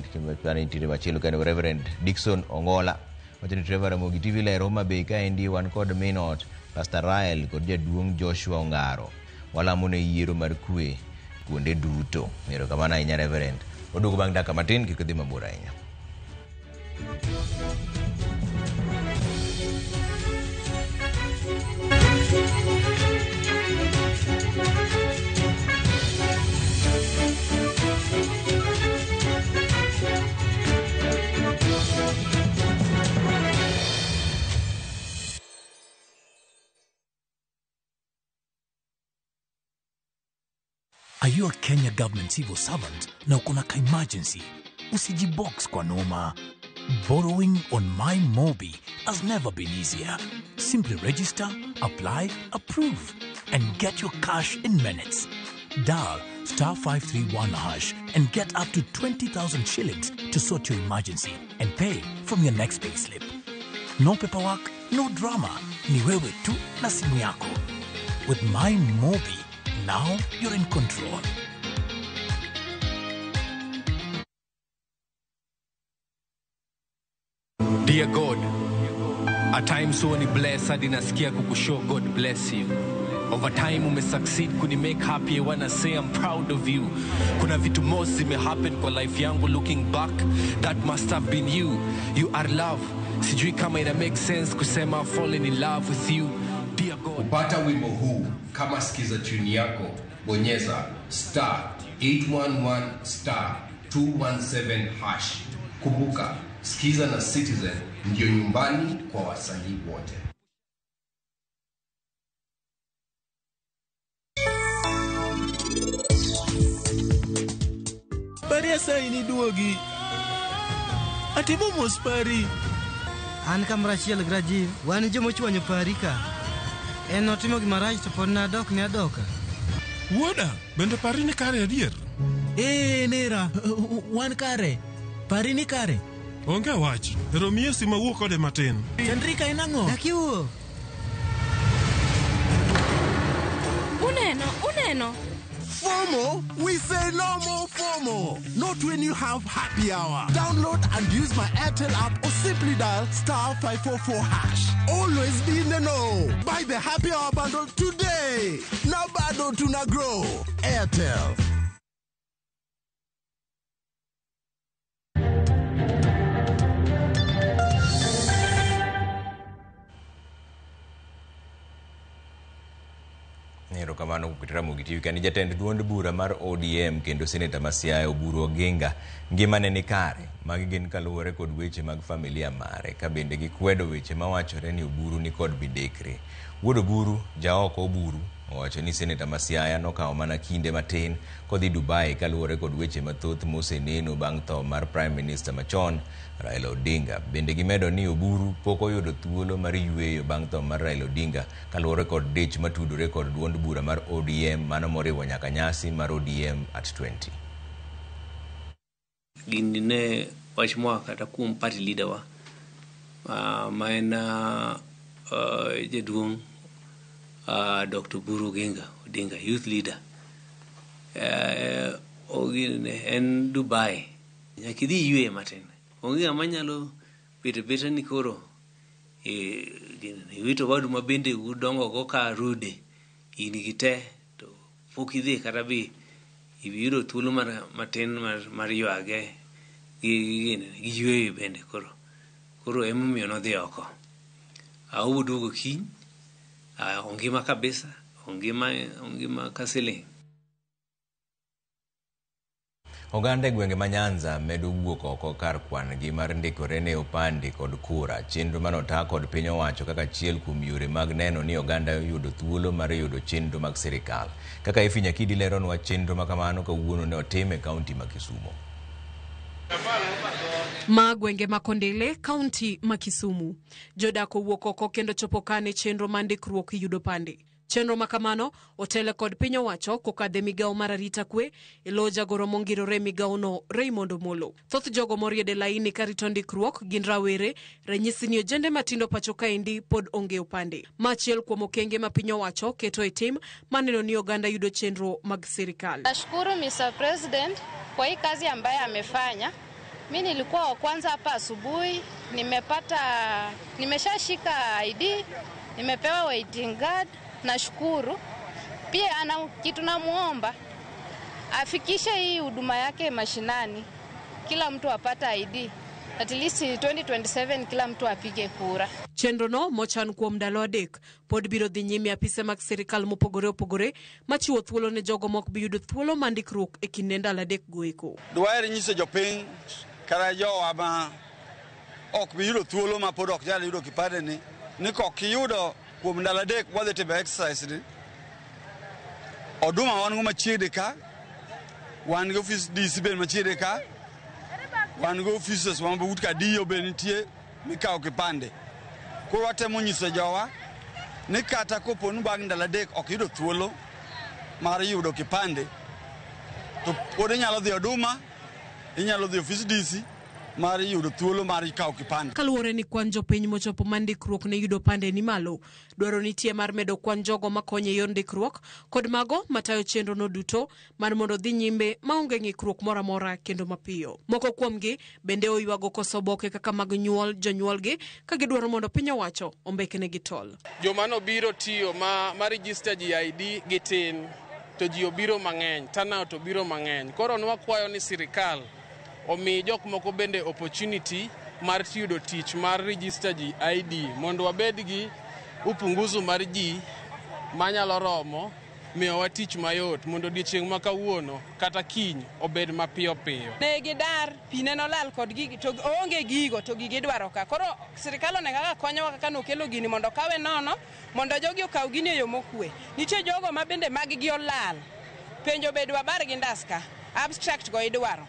[SPEAKER 1] Nitiere machielo kendo Reverend Dickson Ongola wacho ni Trevor Ramogi TV ler Homa Bay kaendi wan kod minot Pastor Rael kod jaduong' Joshua Ongaro walamo ne yiero mar kwe kuonde duto. Erokamano ahinya Reverend. Waduogo bang' dakika matin kik idhi mabor ahinya.
[SPEAKER 7] Are you a Kenya government civil servant na uko na ka-emergency? Usijibox kwa noma. Borrowing on MyMobi has never been easier. Simply register, apply, approve, and get your cash in minutes. Dial *531# and get up to 20,000 shillings to sort your emergency and pay from your next payslip. No paperwork, no drama. Ni wewe tu na simu yako. With MyMobi, now you're in control.
[SPEAKER 8] Dear God, at times huwa ni bless hadi nasikia kukushow God bless you. Over time umesucceed kuni make happy, I wanna say I'm proud of you. Kuna vitu most zimehappen kwa life yangu, looking back that must have been you. You are love. Sijui kama ina make sense kusema falling in love with you. Dear God.
[SPEAKER 9] Kupata wimbo huu kama sikiza tune yako, bonyeza *811*217#. Kumbuka, Skiza na Citizen ndio nyumbani kwa wasanii wote.
[SPEAKER 10] Pari asayi ni duogi. Atimo mos pari.
[SPEAKER 11] An kamoro achiel gi Rajiv, wan jomochwanyo pari ka. En notimo gimarach to pod nadok ne adoka.
[SPEAKER 12] Wuoda, bende pari ni kare adier?
[SPEAKER 10] Ee, nera, wan kare. Pari ni kare.
[SPEAKER 12] Onge wach, ero miye sima wuo kode matin.
[SPEAKER 10] Chandrika en ang'o?
[SPEAKER 11] Dakiwuo.
[SPEAKER 13] Uneno, uneno.
[SPEAKER 28] FOMO? We say no more FOMO. Not when you have happy hour. Download and use my Airtel app or simply dial *544#. Always be in the know. Buy the happy hour bundle today. Now bado tuna grow. Airtel.
[SPEAKER 1] Erokamano kuom Ramogi TV. Kani jatend duond bura mar ODM kendo seneta ma Siaya Oburu Oginga ngimane ni kare. Magi gin kaluwore kod weche mag familia mare ka bende gikwedo weche mawachore ni Oburu ni kod midekre. Wuod Oburu, jaoko Oburu, owacho ni seneta ma Siaya nokawo mana kinde matin kodhi Dubai kaluwore kod weche mathoth moseneno bang' tho mar Prime Minister machon Raila Odinga. Bende gimedo ni Oburu pok oyudo thuolo mar yueyo bang' tho mar Raila Odinga kaluwore kod dich matudore kod duond bura mar ODM mano moriwo nyaka nyasi mar ODM at 20.
[SPEAKER 29] Gini ne wach moa kata kuom party leader wa
[SPEAKER 6] Ma en jaduong' Dr. Oburu Oginga Odinga, youth leader. En Dubai. Nyaka idhi yweyo matin. Onge ng'ama nyalo bet abeta ni koro iwito wadu ma bende udongo go ka rude in gi te to pok idhi kata bi iyudo thuolo mar matin mar ywage gi yweyo bende koro. Koro emomiyo nodhi oko. Obiro duogo kiny, ongima kabisa, ongima ka siling'.
[SPEAKER 1] Oganda e gwenge ma Nyanza medo wuok oko kar kwan gi mar ndikore ne opande kod kura. Chenro manota kod piny owacho kaka achiel kuom yore mag neno ni oganda oyudo thuolo mar yudo chenro mag sirikal. Kaka Effie Nyakidi leronwa chenro makamano kawuono ne otim e kaunti ma Kisumu.
[SPEAKER 15] Ma gwenge ma Kondele, kaunti ma Kisumu. Jodak owuok oko kendo chopo kane chenro mar ndikruok yudo pande. Chenro makamano otele kod piny owacho kokadhe migawo mar arita kwe e lo jagoro mongirore migawono Raymond Omolo. Thoth jogo moriede laini karito ndikruok gin rawere, ranyisi ni ojende matindo pacho kaendi pod onge opande. Ma achiel kuom okenge ma piny owacho keto e tim maneno ni oganda yudo chenro mag sirikal.
[SPEAKER 16] Nashukuru Mr. President kwa hii kazi ambayo amefanya. Mi nilikuwa wa kwanza hapa asubuhi, nimeshashika ID, nimepewa waiting guard. Nashukuru. Pia ana kitu namuomba afikishe hii huduma yake mashinani, kila mtu apata ID. At least 2027 kila mtu apige kura.
[SPEAKER 15] Chenro no mochan kuom ndalo 3 pod biro dhi nyime apise mag sirikal mopogore opogore machiwo thuolo ne jogo mok bi yudo thuolo mar ndikruok e kinde ndalo 3 goeko.
[SPEAKER 17] Dwaher nyiso jopiny kata jowa ma ok bi yudo thuolo ma pod ok nyal yudo kipande ni kok iyudo kuom ndalo 3 wadhi timo exercise ni. Oduma wan go machiegni ka, wan gi office DC ben machiegni ka, wan gi offices wan but ka DO be nitie mikawo kipande. Koro watemo nyiso jowa ni kata kopo ni bang' ndalo 3 ok yudo thuolo mar yudo kipande, to pod inyalo dhi Oduma, inyalo dhi office DC mar yudo thuolo mar kawo kipande.
[SPEAKER 15] Kaluwore ni kwan jopiny mochopo mar ndikruok ne yudo pande ni malo, dwaro nitie mar medo kwan jogo makonyo e yor ndikruok kod mago matayo chenro no duto mar mondo dhi nyime maonge ng'ikruok moro amora kendo mapiyo. Moko kuomgi bende oywago koso oboke kaka mag nyuol jonyuolgi ka gidwaro mondo piny owacho ombeknegi tol.
[SPEAKER 18] Joma nobiro tiyo ma register ji ID gi tin, to ji obiro mang'eny, turnout obiro mang'eny. Koro nwakwayo ni sirikal omi jok moko bende opportunity mar yudo tich mar register ji ID mondo wabed gi upunguzo mar ji manyalo romo miyowa tich mayot mondo odiechieng' ma kawuono kata kiny obed mapiyo piyo.
[SPEAKER 19] Ne gidar, pi ne nolal kod gigi to onge gigo to gigi idwaro ka. Koro sirikal onego kaka konyowa kaka nokelo gini mondo kawe nono mondo jogi okaw gini e yo mokwe. Nitie jogo ma bende mag gi olal. Penjo bed wabar gi ndas ka, abstract go idwaro.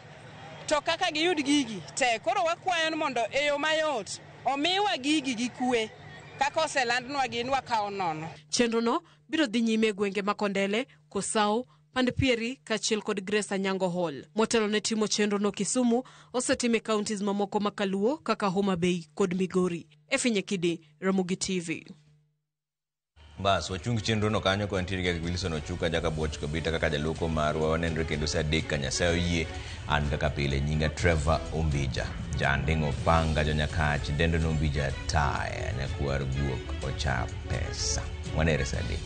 [SPEAKER 19] To kaka giyud gigi te, koro wakwayo mondo e yo mayot omiwa gigi gi kwe kaka oselandnwa gin wakawo nono.
[SPEAKER 15] Chenro no biro dhi nyime e gwenge ma Kondele, Kosao, Pand Pieri kaachiel kod Grace Anyango Hall. Motelo ne timo chenro no Kisumu osetime e counties mamoko ma Kaluo kaka Homa Bay kod Migori. Effie Nyakidi, Ramogi TV.
[SPEAKER 1] Bas, wachung chenro no kanyo ka nitiere gi Wilson Ochuka jaka Boch Kobita kaka jaloko marwa. Wanenre kendo saa 3 ka Nyasaye oyie. An kaka pile nyinga Trevor Ombija, janding' opanga jonyakach dendo Ombija taya nyakwar guok ocha pesa. Wanere saa 3.